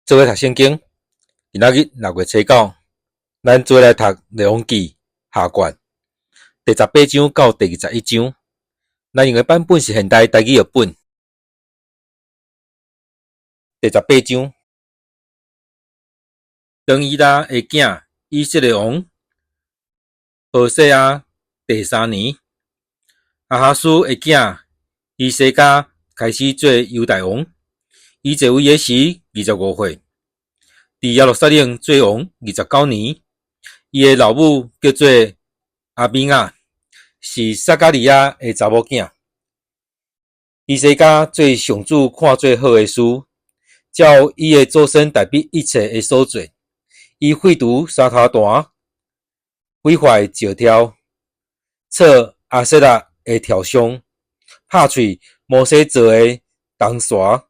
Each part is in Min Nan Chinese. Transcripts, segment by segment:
做伙讀聖經，今仔日6月初9，咱做伙來讀《列王紀》下卷第18章到第21章。咱用的版本是現代台語譯本。第十八章，當以拉的囝以色列王何細亞第三年，亞哈斯的囝希西家開始做猶大王。伊在位的時25歲，佇耶路撒冷做王29年。伊的老母叫做亞比雅，是撒迦利亞的查某囝。希西家做上主看做好的事，照伊的祖先大衛一切的所做。伊廢除山頭壇，毀壞石柱，拆亞舍拉的雕像，拍碎摩西做的銅蛇。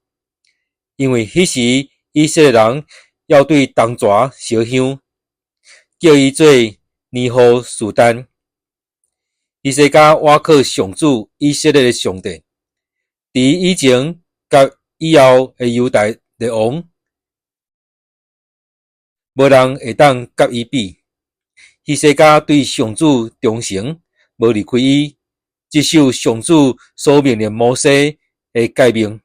因為彼時以色列人猶對銅蛇燒香，叫伊做尼戶書丹。希西家倚靠上主以色列的上帝，佇以前佮以後的猶大列王，無人會當佮伊比。希西家對上主忠誠，無離開伊，執守上主所命令摩西的誡命。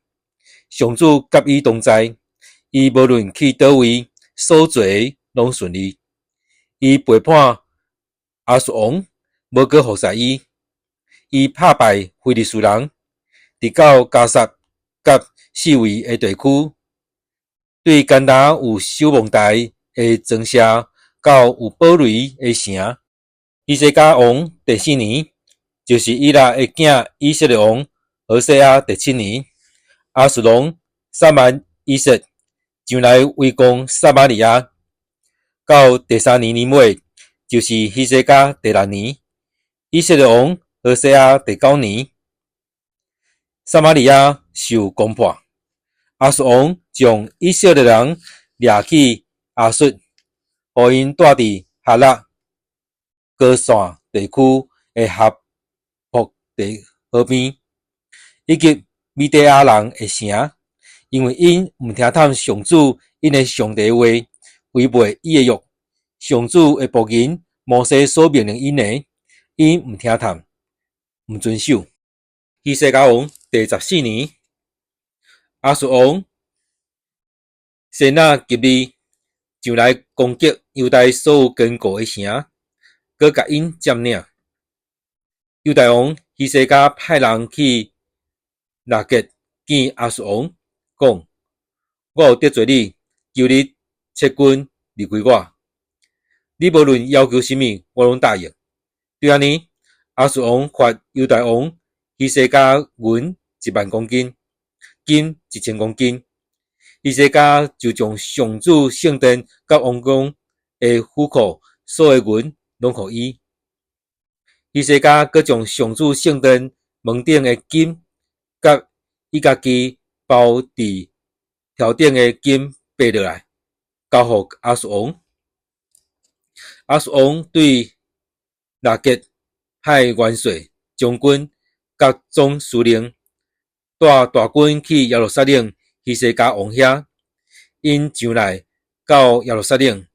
上主佮伊同在，伊無論去佗位，所做的攏順利。伊背叛亞述王，無閣服侍伊。伊拍敗非利士人，直到迦薩佮四圍的地區，對艱難有守望台的莊舍，到有堡壘的城。希西家王第四年，就是以拉的囝以色列王何細亞第七年，亞述王撒縵以設上來圍攻撒瑪利亞。到第三年年尾，就是希西家第六年，以色列王何細亞第九年，撒瑪利亞受攻破。亞述王將以色列人掠去亞述，予𪜶住佇哈勒、歌珊地區的哈博地河邊，以及米底亞人的城，因為𪜶毋聽探上主𪜶的上帝話，違背伊的約。上主的僕人摩西所命令𪜶的，𪜶毋聽探，毋遵守。希西家王第十四年，亞述王仙拿基立上來攻擊猶大所有堅固的城，閣共𪜶佔領。猶大王希西家派人去拉結見亞述王，講：我有得罪你，求你撤軍離開我。你無論要求啥物，我攏答應。對按呢，亞述王罰猶大王希西家銀1萬公斤，金1000公斤。希西家就將上主聖殿佮王宮的府庫所有的銀攏予伊。希西家閣將上主聖殿門頂的金，佮伊家己包佇條頂的金拔落來，交予亞述王。亞述王對拉結派元帥、將軍佮總司令，帶大軍去耶路撒冷希西家王遐。𪜶上來到耶路撒冷，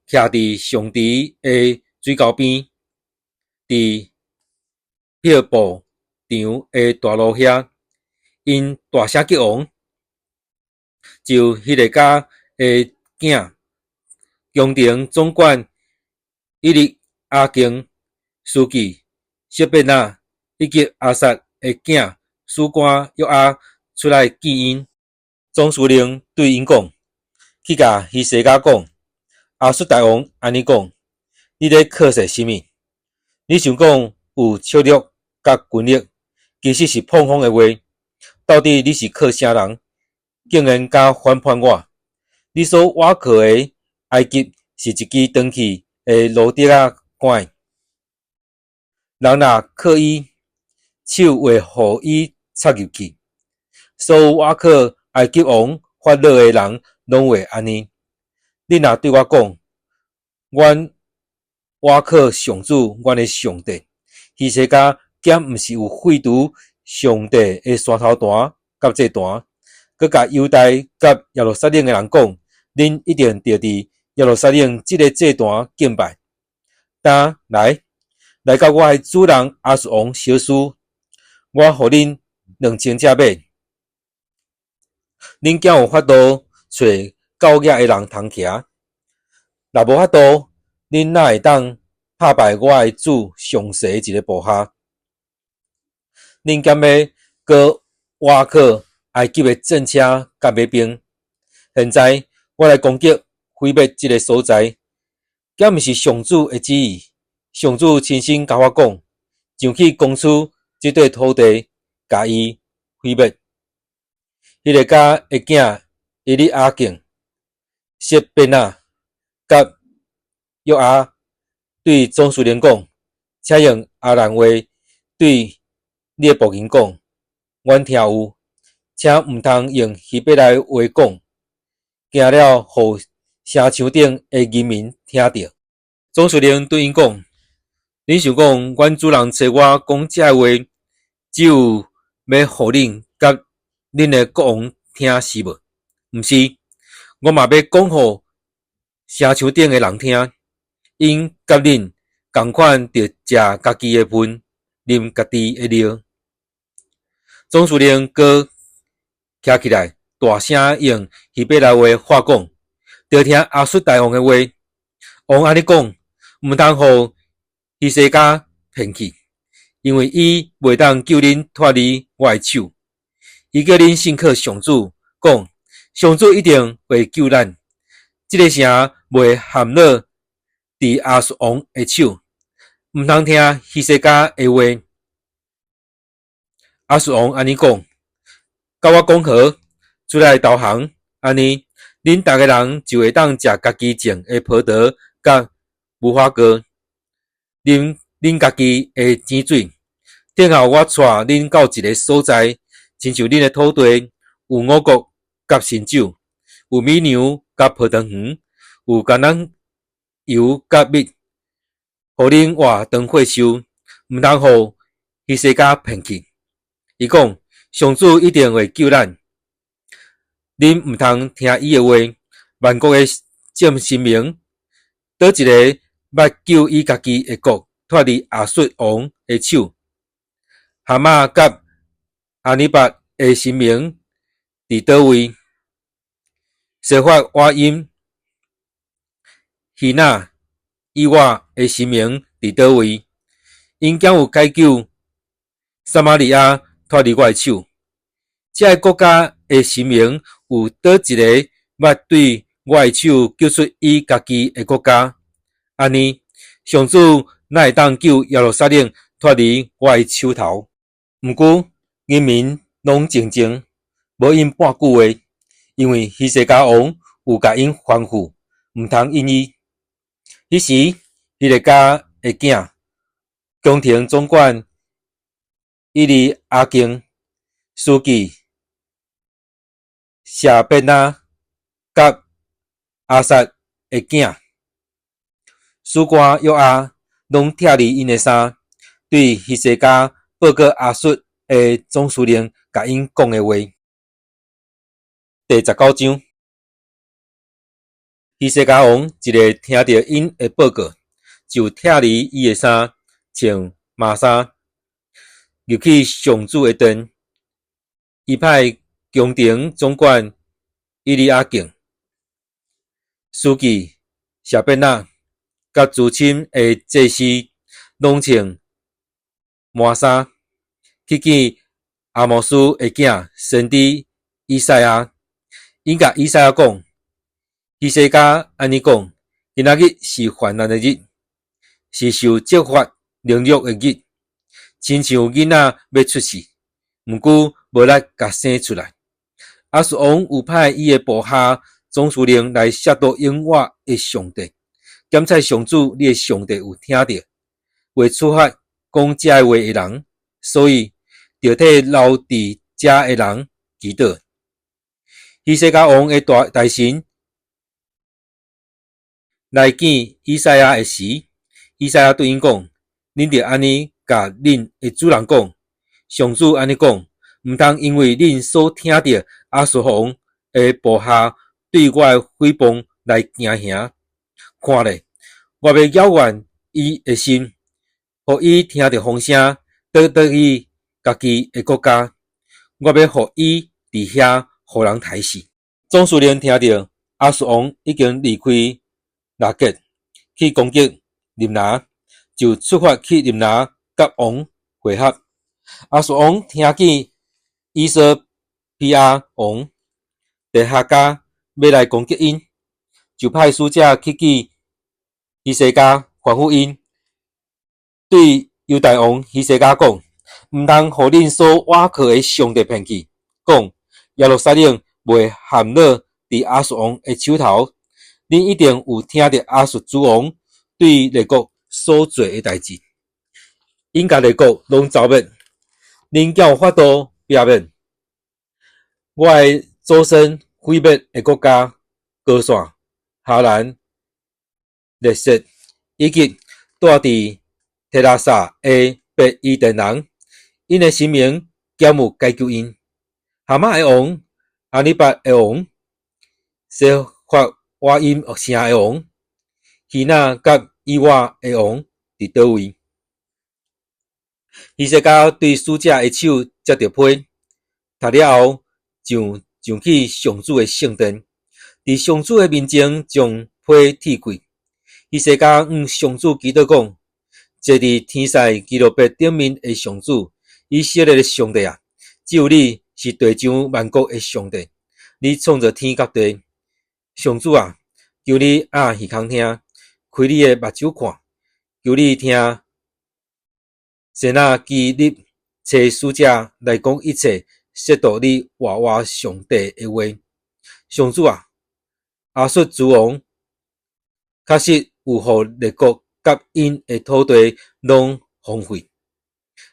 徛佇上池的水溝邊，佇撇步場的大路遐，𪜶大聲激王，就希勒家的囝，宮廷總管以利亞敬書記謝別納以及亞薩的囝史官約阿出來見𪜶。總司令對𪜶講：去共希西家講，亞述大王按呢講：你咧靠勢啥物？你想講有策略佮軍力，其實是膨風的話。到底你是靠啥人，竟然敢反叛我？你所倚靠的埃及是一支斷去的蘆竹仔桿，人若靠伊，手會予伊插入去。所有倚靠埃及王法老的人，攏會按呢。你若對我講，阮倚靠上主，阮的上帝，希西家敢毋是有廢除上帝的山頭壇佮祭壇，閣共猶大佮耶路撒冷的人講，恁一定著佇耶路撒冷這个祭壇敬拜。今來，來佮我的主人亞述王相輸，我予恁2000隻馬。恁敢有法度揣夠額的人通騎？若無法度，恁哪會當拍敗我的主上細一个部下？恁敢欲閣倚靠埃及的戰車佮馬兵？現在我來攻擊毀滅這个所在，敢毋是上主的旨意？上主親身共我講，上去攻取這塊土地，共伊毀滅。希勒家的囝以利亞敬、謝便那佮約阿對總司令講：請用亞蘭話對你的僕人講，阮聽有，請毋通用希伯來話講，驚了予城牆頂的人民聽著。總司令對𪜶講：恁想講，阮主人差我講這个話，只有欲予恁佮恁的國王聽是無？毋是，我嘛欲講予城牆頂的人聽，𪜶佮恁仝款著食家己的糞，啉家己的尿。總司令閣徛起來，大聲用希伯來話發講，著聽亞述大王的話。王按呢講，毋通予希西家騙去，因為伊袂當救恁脫離我的手。伊叫恁信靠上主，講上主一定會救咱。這个城袂陷落佇亞述王的手，毋通聽希西家的話。亞述王按呢講，佮我講和，出來投降，按呢，恁逐个人就會當食家己種的葡萄佮無花果，啉恁家己的井水。等候我帶恁到一个所在，親像恁的土地，有五穀佮新酒，有米糧佮葡萄園，有橄欖油佮蜜，予恁活長歲壽，毋通予希西家騙去。伊講，上主一定會救咱，恁毋通聽伊的話。萬國的眾神明，佗一个捌救伊家己的國脫離亞述王的手？哈馬佮亞尼拔的神明佇佗位？西法瓦音、希那、以瓦的神明佇佗位？𪜶敢有解救撒瑪利亞脫離我的手？這个國家的神明有佗一个捌對我的手救出伊家己的國家？按呢，上主哪會當救耶路撒冷脫離我的手頭？毋過人民攏靜靜，無應半句話，因為希西家王有共𪜶吩咐，毋通應伊。彼時，希勒家的囝，宮廷總管以利亞敬、書記謝便那佮亞薩的囝，史官約阿，攏拆離𪜶的衫，對希西家報告亞述的總司令共𪜶講的話。第19章，希西家王一下聽著𪜶的報告，就拆離伊的衫，穿麻衫，入去上主的殿。伊派宮廷總管以利亞敬、書記謝便那、佮資深的祭司，攏穿麻衫，去見亞摩斯的囝先知以賽亞。𪜶共以賽亞講：希西家按呢講，今仔日是患難的日，是受責罰凌辱的日，親像囡仔欲出世，毋過無力共生出來。亞述王有派伊的部下總司令來褻瀆永活的上帝，檢採上主你的上帝有聽著，會處罰講這話的人，所以著替留佇遮的人祈禱。希西家王的大大臣來見以賽亞的時，以賽亞對𪜶講：恁著按呢共恁的主人講，上主按呢講，毋通因為恁所聽著亞述王的部下對我的毀謗來驚嚇。看咧，我欲擾亂伊的心，予伊聽著風聲，倒轉去家己的國家。我欲予伊佇遐予人刣死。總司令聽著亞述王已經離開拉結，去攻擊利拿，就出發去利拿佮王會合。亞述王聽見衣索比亞王提哈加欲來攻擊𪜶，就派使者去見希西家，吩咐𪜶對猶大王希西家講：毋通予恁所倚靠的上帝騙去，講耶路撒冷袂陷落佇亞述王的手頭。恁一定有聽著亞述諸王對列國所做的代誌，𪜶共列國攏剿滅，恁敢有法度避免？我的祖先毀滅的國家，歌散、哈蘭、列設，以及住佇帖拉撒的白伊甸人，𪜶的神明敢有解救𪜶？哈馬的王、亞珥拔的王、西法瓦音城的王、希那佮以瓦的王佇佗位？希西家對使者的手接著批，讀了後就上去上主的聖殿，佇上主的面前將批鐵開。希西家向上主祈禱講：坐佇天使基路伯頂面的上主，以色列的上帝啊，只有你是地上萬國的上帝，你創造天佮地。上主啊，求你掩耳孔聽，開你的目睭看，求你聽仙拿基立差使者來講一切褻瀆你活活上帝的話。上主啊，亞述諸王確實有予列國佮𪜶的土地攏荒廢，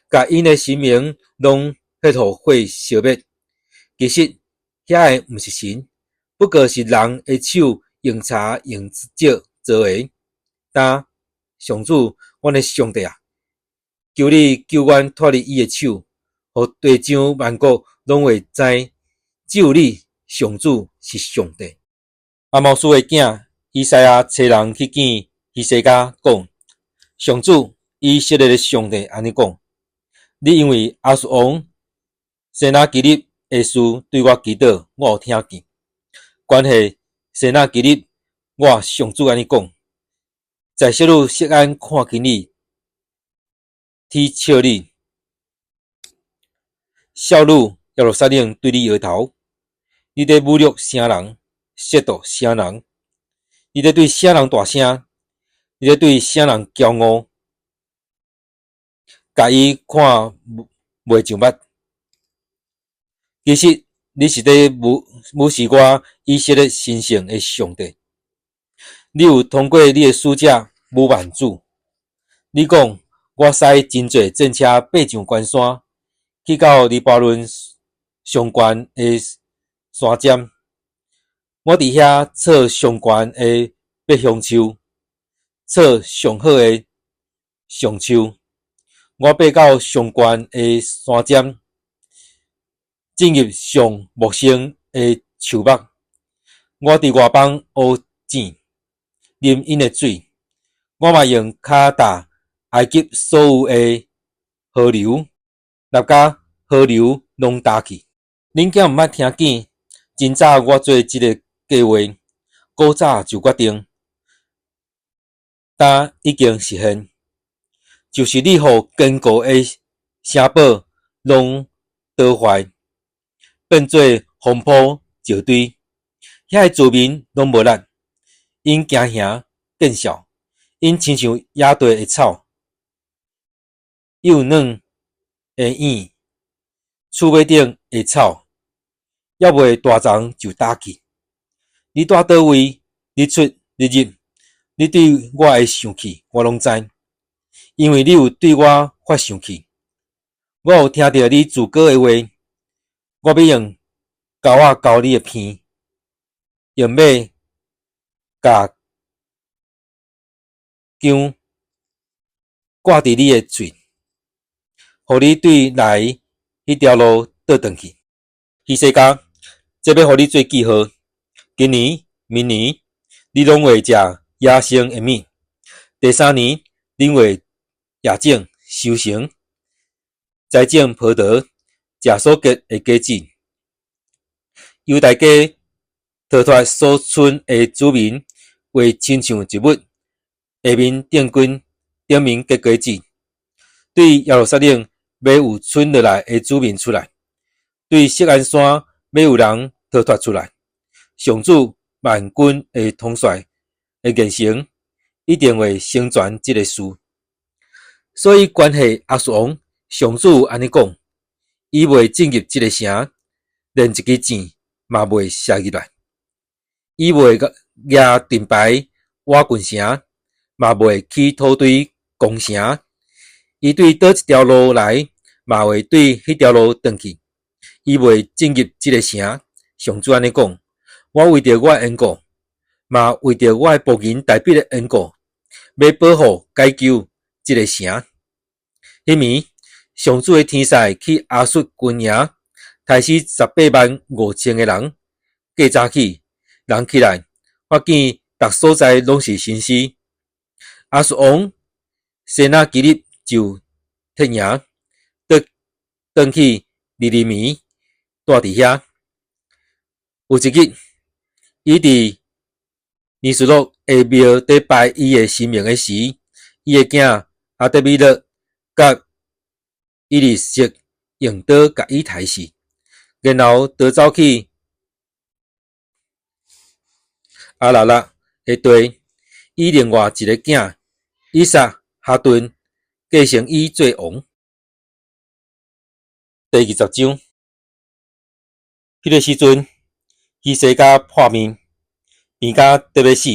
共𪜶的神明攏彼予火燒滅。其實遐个毋是神，不過是人的手用柴用石做的。但上主，阮的上帝啊，求你救阮脫離伊的手，予地上萬國攏會知，只有你上主是上帝。亞毛斯的囝以賽亞差人去見希西家，講：上主以色列的上帝按呢講：你因為亞述王仙拿基立的事對我祈禱，我有聽見。關係仙拿基立，我上主按呢講：在小女錫安看輕你，恥笑你，少女耶路撒冷對你搖頭，你佇侮辱啥人？褻瀆啥人？你佇對啥人大聲？你佇對啥人驕傲？共伊看袂上目。其實你是佇侮視我以色列神聖的上帝。你有通過你的使者侮慢主。你講，我駛真濟戰車爬上懸山，去到黎巴嫩上懸的山尖。我佇遐採上懸的柏香樹，採上好的橡樹。我爬到上懸的山尖，進入上茂盛的樹木。我佇外邦挖井，啉𪜶的水。我嘛用跤踏埃及所有的河流，立甲河流攏焦去。恁敢毋捌聽見？真早我做這个計劃，古早就決定，今已經實現，就是你予堅固的城堡攏倒壞，變做荒坡石堆，遐的住民攏無力，𪜶驚嚇見笑，𪜶親像野地的草，幼嫩的影，厝尾頂的草，猶未大叢就焦去。你蹛佗位？你出你入，你對我的生氣，我攏知，因為你有對我發生氣。我有聽著你自高的話，我欲用鈎仔鈎你的鼻，用馬共鉗掛佇你的喙，予你對來彼條路倒轉去。希西家，這欲予你做記號，今年、明年，你攏會食野生的物；第三年，恁會夜種收成，栽種葡萄，食所結的果子。猶大家逃脫所剩的子民，會親像植物，下面頂根，頂面結果子。對耶路撒冷欲有賰落來的子民出來，對錫安山欲有人逃脫出來。上主萬軍的統帥的言行，一定會成全這个事。所以關係亞述王，上主按呢講：伊袂進入這个城，連一支箭嘛袂射入來。伊袂舉盾牌倚近城，嘛袂起土堆攻城。伊對佗一條路來，嘛會對彼條路轉去。伊袂進入這个城。上主按呢講：我為著我的緣故，嘛為著我的僕人大衛的緣故，欲保護解救這个城。彼暝，上主的天使去亞述軍營，刣死18萬5千个人。過早起，人起來，發見逐所在攏是身屍。亞述王西拿基立就撤營，倒轉去尼尼微，蹛佇遐。有一日，伊佇尼斯洛的廟佇拜伊的神明的時，伊的囝阿德米勒佮以利色用刀共伊刣死，然後逃走去亞拉臘的地。伊另外一个囝以撒哈頓繼承伊做王。第20章，彼个時陣，希西家破病，病甲得欲死。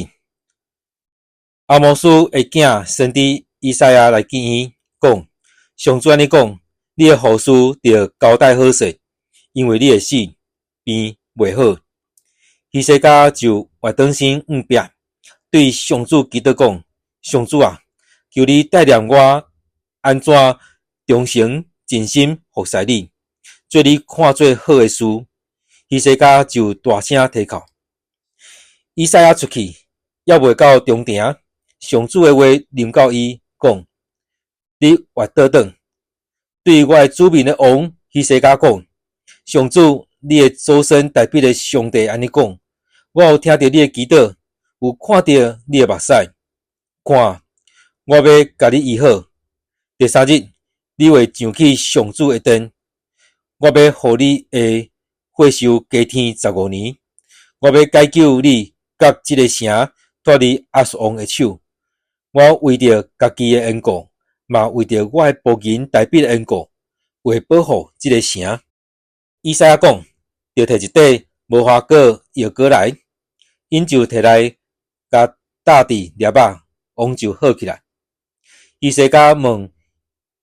亞摩斯的囝先知以賽亞來見伊，講：上主按呢講，你的護士著交代好勢，因為你會死，病袂好。希西家就倚轉身向壁，對上主祈禱講：上主啊，求你帶領我按怎忠誠盡心服侍你，做你看做好的事。希西家就大聲啼哭。以賽亞出去，猶未到中庭，上主的話臨到伊，講：你倚倒轉，對我的子民的王希西家講：上主，你的祖先大衛的上帝按呢講：我有聽著你的祈禱，有看著你的目屎，看，我欲共你醫好。第三日，你會上去上主的殿，我欲予你的歲壽加添15年，我欲解救你佮這个城脫離亞述王的手。我為著家己的緣故，嘛為著我的僕人大衛的緣故，會保護這个城。以賽亞講，著提一塊無花果藥膏來，𪜶就提來，共搭佇粒仔，王就好起來。希西家問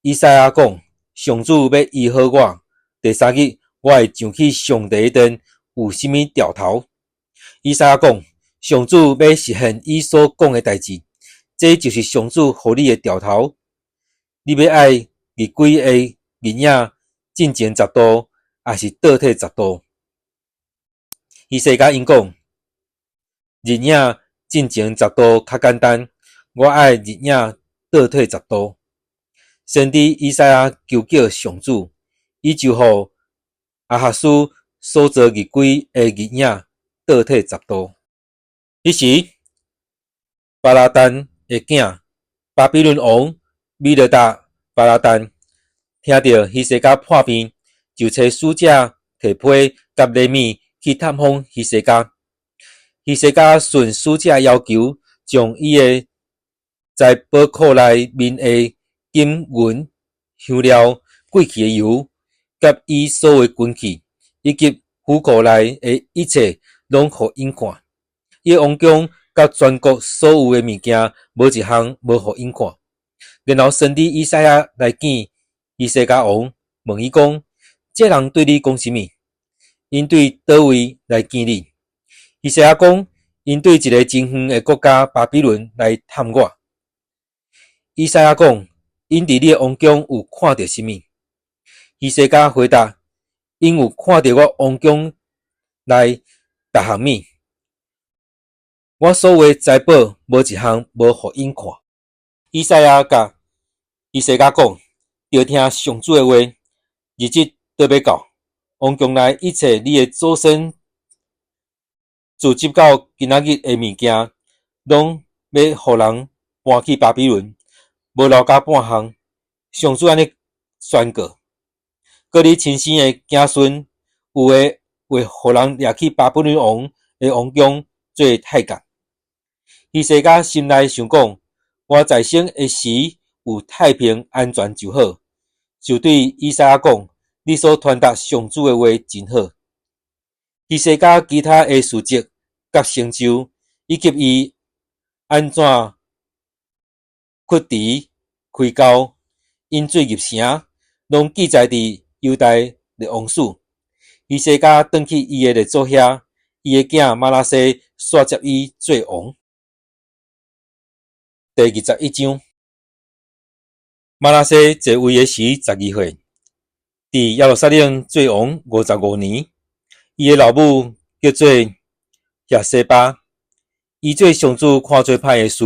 以賽亞講：上主欲醫好我，第三日我會上去上帝的殿，有啥物兆頭？以賽亞講：上主欲實現伊所講的代誌，這就是上主予你的兆頭。你欲愛日晷的日影進前十度，抑是倒退十度？希西家應講：日影進前十度較簡單，我愛日影倒退十度。先知以賽亞求叫上主，伊就予亞哈斯所造日晷的日影倒退十度。彼時，巴拉旦的囝巴比倫王米羅達巴拉旦聽著希西家破病，就差使者提批佮禮物去探訪希西家。希西家順使者要求，將伊的財寶庫內面的金銀香料、貴氣的油，佮伊所有軍器，以及府庫內的一切，攏予𪜶看。伊的王宮佮全國所有的物件，無一項無予𪜶看。然後先知以賽亞來見希西家王，問伊講：這人對你講啥物？𪜶對佗位來見你？希西家講：𪜶對一个真遠的國家巴比倫來探我。以賽亞講：𪜶佇你的王宮有看著啥物？希西家回答：𪜶有看著我王宮內逐項物。我所有的財寶無一項無予𪜶看。以賽亞共希西家講：著聽上主的話，日子都欲到，王宮內一切你的祖先贮積到今仔日的物件，攏欲予人搬去巴比倫，無留下半項。上主按呢宣告：閣你親生的子孫，有的會予人掠去巴比倫王的王宮做太監。希西家心內想講：我在生的時有太平安全就好。就對以賽亞講：你所傳達上主的話真好。希西家其他的事蹟佮成就，以及伊按怎掘池開溝，引水入城，攏記載佇猶大列王史。希西家轉去伊的列祖遐，伊的囝瑪拿西煞接伊做王。第21章，瑪拿西在位的時12歲，佇耶路撒冷做王55年。伊的老母叫做赫西巴。伊做上主看做歹的事，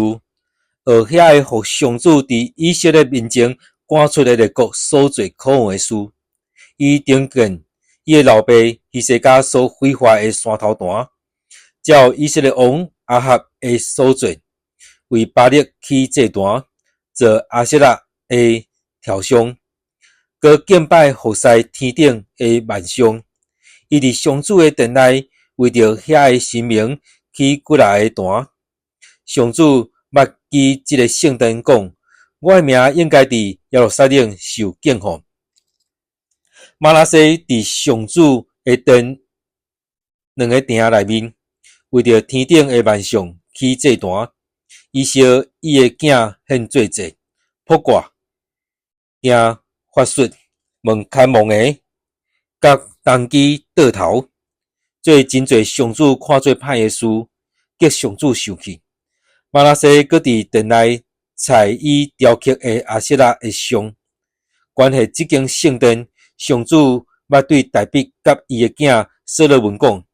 學遐个予上主佇以色列面前趕出的列國所做可恨的事。伊重建伊的老爸希西家所毀壞的山頭壇，照以色列王亞哈的所做，為巴力起祭壇，做亞舍拉的雕像，閣敬拜服侍天頂的萬象。伊佇上主的殿內，為著遐个神明起幾若个壇。上主捌記這个聖殿講：我的名應該佇耶路撒冷受敬奉。瑪拿西佇上主的殿兩个埕內面，為著天頂的萬象起祭壇。伊燒伊的囝獻做祭，卜卦、行法術、問牽夢的，佮童乩桌頭，做真濟上主看做歹的事，激上主生氣。瑪拿西閣佇殿內拆伊雕刻的亞舍拉的像。關係這間聖殿，上主捌對大衛佮伊的囝所羅門講：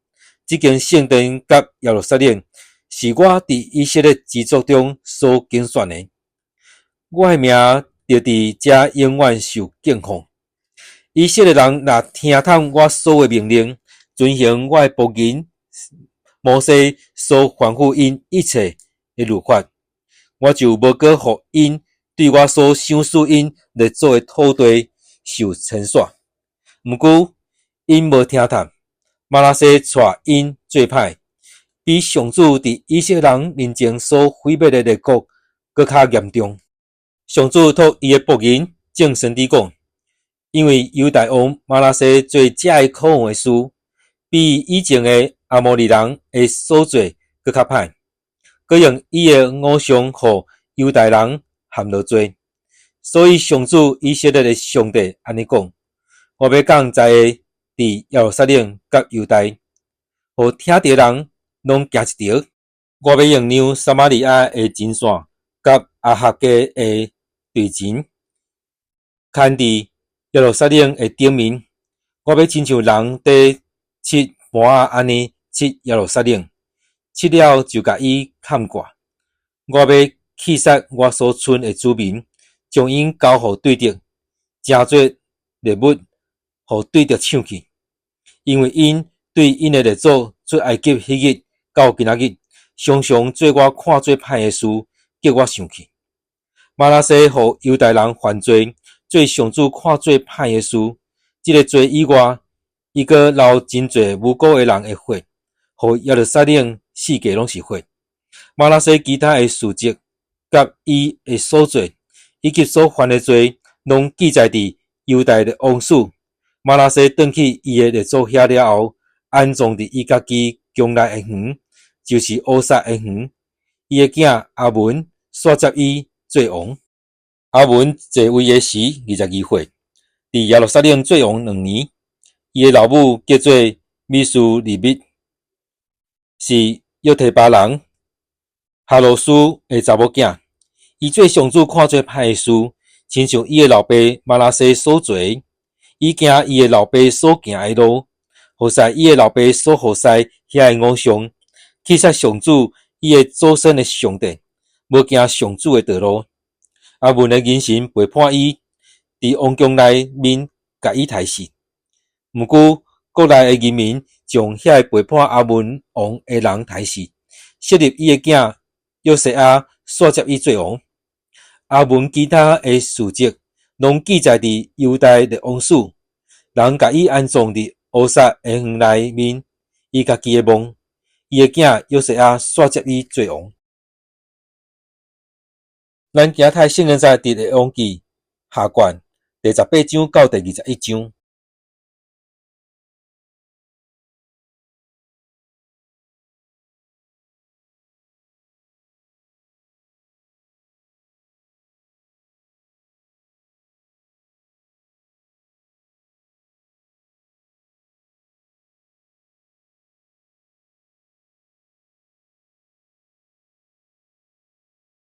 這間聖殿佮耶路撒冷，是我佇以色列支族中所揀選的，我的名著佇遮永遠受敬奉。以色列人若聽忝我所有的命令，遵行我的僕人摩西所吩咐𪜶一切的律法，我就無閣予𪜶對我所賞賜𪜶列祖的土地受遷徙。毋過𪜶無聽忝，瑪拿西帶𪜶做歹，比上主佇以色列人面前所毀滅的列國閣較嚴重。上主託伊的僕人眾先知講：因為猶大王瑪拿西做這个可恨的事，比以前的亞摩利人的所做閣較歹，閣用伊的偶像予猶大人陷落罪。所以上主以色列的上帝按呢講：我欲降災禍佇耶路撒冷佮猶大，予聽著人攏驚一趒。我欲用量撒瑪利亞的針線，佮亞哈家的對針，牽佇耶路撒冷的頂面。我欲親像人佇拭盤仔按呢拭耶路撒冷，拭了就共伊崁蓋。我欲棄殺我所剩的子民，將𪜶交予對敵，成做獵物，予對敵搶去。因為𪜶對𪜶的列祖出埃及彼日到今仔日，常常做我看做歹的事，激我生氣。瑪拿西予猶大人犯罪，做上主看做歹的事。這个罪以外，伊閣流真濟無辜的人的血，予耶路撒冷四界攏是血。瑪拿西其他的事蹟，佮伊的所做，以及所犯的罪，攏記載佇猶大的王史。瑪拿西轉去伊的列祖遐了後，安葬佇伊家己宮內的園，就是烏撒的園。伊的囝亞文煞接伊做王。亞文在位的時22歲，佇耶路撒冷做王2年。伊的老母叫做米書利密，是約提巴人哈羅斯的查某囝。伊做上主看做歹的事，親像伊的老爸瑪拿西所做。伊行伊的老爸所行的路，服侍伊的老爸所服侍遐个偶像，棄殺上主伊的祖先的上帝，無行上主的道路。亞捫的人神背叛伊，佇王宮內面共伊刣死。毋過國內的人民將遐个背叛亞捫王的人刣死，設立伊的囝約西亞紲接伊做王。亞捫其他的事蹟，攏記載佇猶大列王史。人共伊安葬佇烏撒的園內面，伊家己的墓。伊的囝約西亞紲接伊做王。咱今仔睇聖經在佇列王紀下卷第18章到第21章。